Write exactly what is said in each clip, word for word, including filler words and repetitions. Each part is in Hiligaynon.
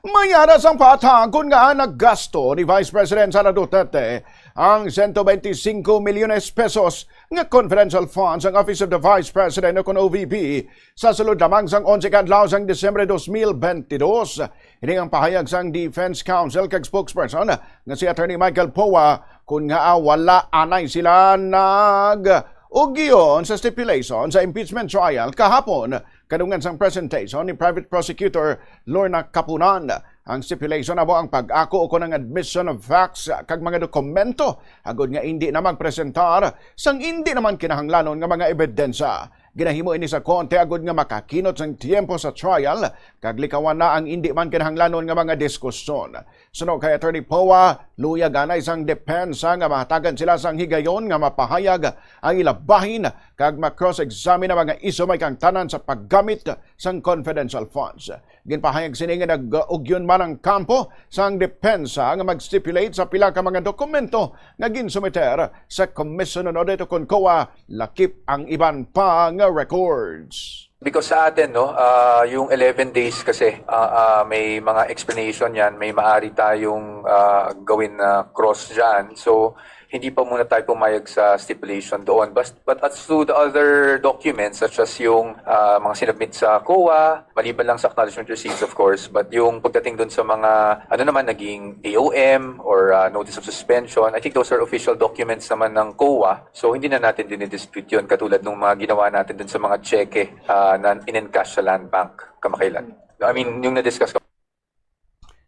May ara sang pahatagon nga naggasto ni Vice President Sara Duterte ang sento benti singko milyones pesos nga confidential funds ang Office of the Vice President o kon O V P sa sulod lamang sang onse ka adlaw sang Disyembre dos mil benti dos. Ini ang pahayag sang Defense Counsel kag spokesperson nga si Attorney Michael Poa kon ngaa wala anay sila nag-ugyon sa stipulation sa impeachment trial kahapon, kadungan sang presentation ni Private Prosecutor Lorna Kapunan. Ang stipulation amo ang pag-ako o kon ang admission of facts kag mga dokumento agod nga indi na magpresentar sang indi naman kinahanglanon nga mga ebidensya. Ginahimo ini sa Korte agod nga makakinot sang tiyempo sa trial kag likawan na ang indi man kinahanglanon nga mga diskusyon. Suno kay Attorney Poa, luyag anay sang depensa nga mahatagan sila sang higayon nga mapahayag ang ila bahin kag ma-cross-examine ang mga isyu may kaangtanan sa paggamit sang confidential funds. Ginpahayag sini nga nag-ugyon man ang kampo sang depensa nga mag-stipulate sa pila ka mga dokumento nga ginsumiter sa Commission on Audit o kon COA, lakip ang iban pa nga records. Because sa atin, no, ah, yung eleven days kasi, ah, ah, may mga explanation yan, may maari tayong ah, gawin na cross dyan. So, hindi pa muna tayo pumayag sa stipulation doon. But, but as to the other documents, such as yung ah, mga sinubmit sa COA, maliban lang sa acknowledgement receipts, of course, but yung pagdating doon sa mga, ano naman, naging A O M or ah, notice of suspension, I think those are official documents naman ng COA. So, hindi na natin dinidispute yun, katulad nung mga ginawa natin dun sa mga tseke ah, na in-encash sa Land Bank kamakailan. I mean, yung na-discuss ko.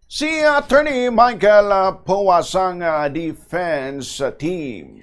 Si Attorney Michael ah, Poa sang ah, defense team.